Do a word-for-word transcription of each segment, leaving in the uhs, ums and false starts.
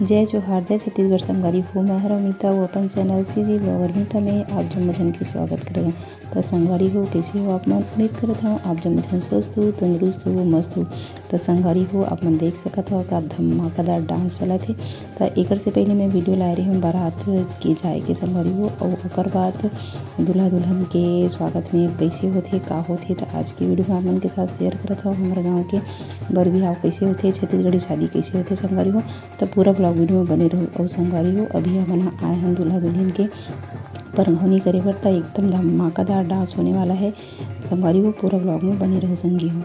जय जोहार, जय छत्तीसगढ़ संगवारी हो। मैं हर अमिता, वो अपन चैनल सीजी ब्लॉगर अमिता में आप जम्मो झन के स्वागत करत हूँ। त संगवारी हो, कैसे हो आप मन? उम्मीद करत हूँ आप जम्मो झन स्वस्थ हो, तंदुरुस्त हो, मस्त हो। त संगवारी हो, आप मन देख सकत हो का धमाकेदार डांस चलत हे। त एकर से पहले मैं वीडियो लाए रही हूँ बारात के जाए के संगवारी हो, और ओकर बाद दूल्हा दुल्हन के स्वागत में कैसे होथे, का होथे। त आज की वीडियो में आप मन के साथ शेयर करत हूँ हमर गाँव के बर बिहाव कैसे होथे, छत्तीसगढ़ी शादी कैसे होथे संगवारी हो। त पूरा ब्लॉग वीडियो में बने रहू। और संगवारी हो, अभी हमन ह आए हन दूल्हा दुल्हन के परघौनी करे बर, त एकदम धमाकेदार डांस होने वाला है। संगवारी हो, पूरा ब्लॉग में बने रहू संगी हो।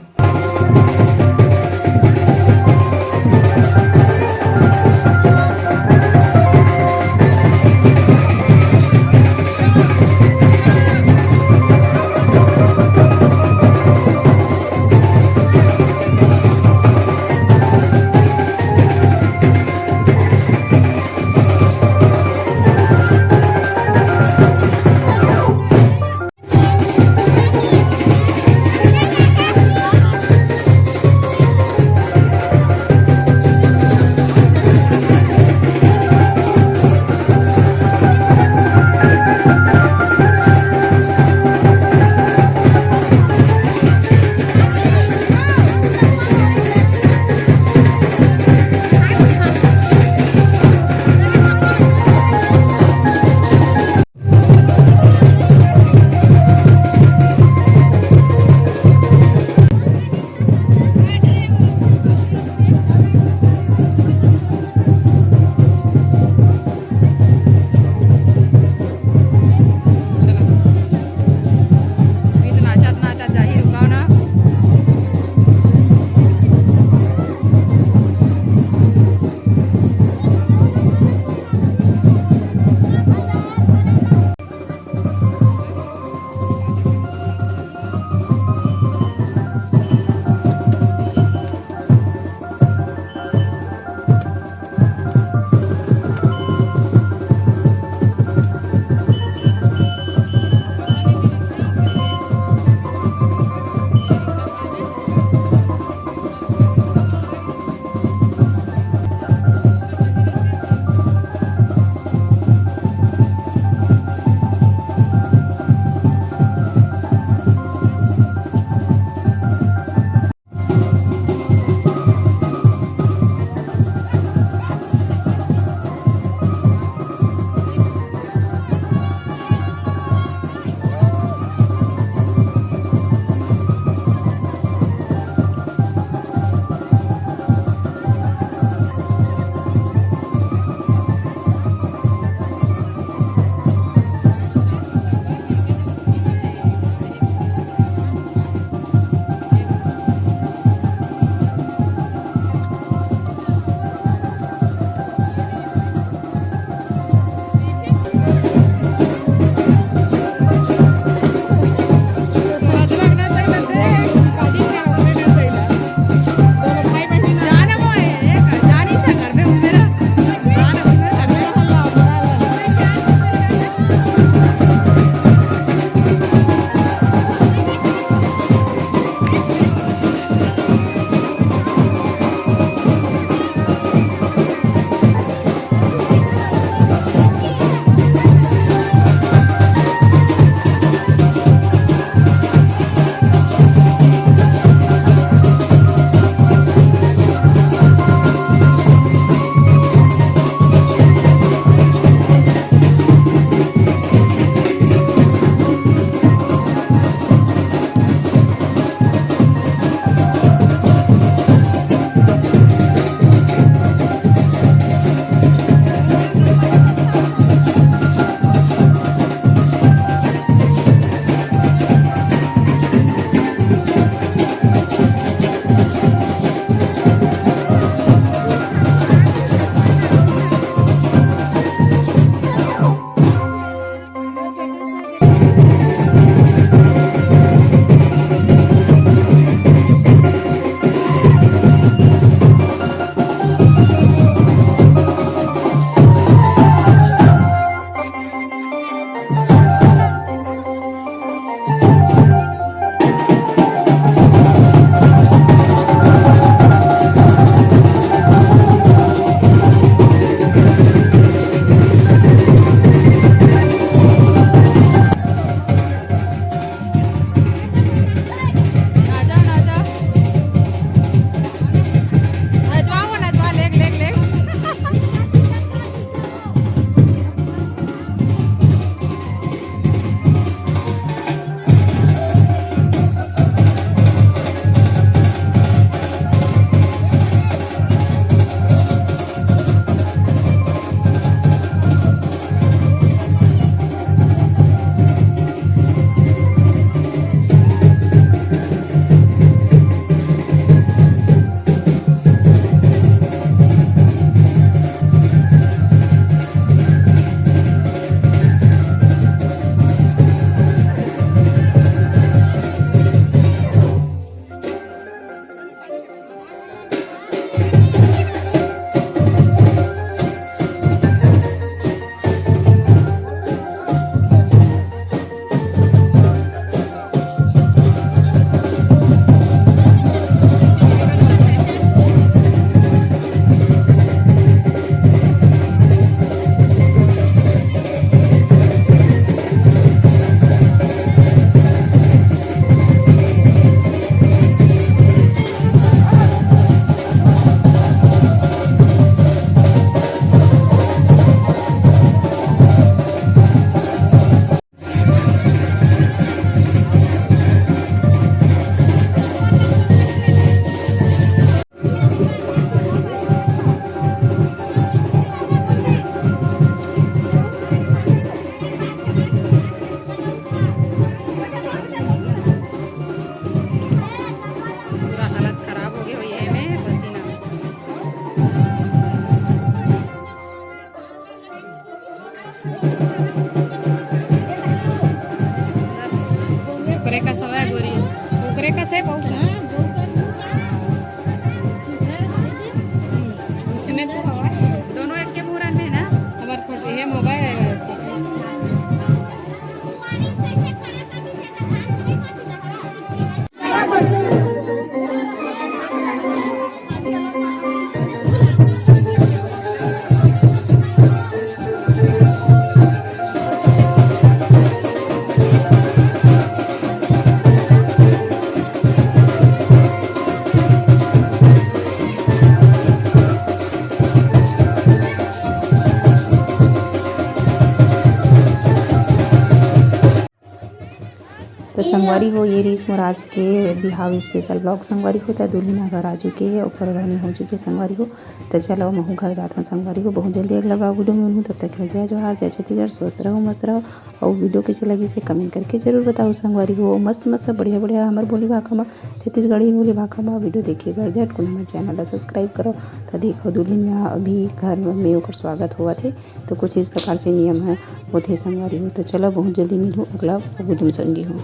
तो संगवारी हो, ये रहिस मोर आज के बिहाव special vlog। संगवारी हो, त दुल्हिन ह घर आ चुके हे, ऊपर घर में हो चुके हे संगवारी हो। त चलो, महू घर जात हन संगवारी हो, बहुत जल्दी अगला vlog video में मिलहूँ। तब तक के लिए जय जोहार, जय छत्तीसगढ़, स्वस्थ रहो, मस्त रहो। और video कैसे लगिस हे comment करके जरूर बताओ संगवारी हो। मस्त मस्त बढ़िया बढ़िया हमर बोली भाखा मा, छत्तीसगढ़ी बोली भाखा मा video देखे बर झटकुन हमर channel ला subscribe करो। त देखो दुल्हिन ह अभी घर में ओकर स्वागत होवत हे, तो कुछ इस प्रकार से नियम ह होथे संगवारी हो। तो चलो, बहुत जल्दी मिलहूँ अगला video में संगी हो।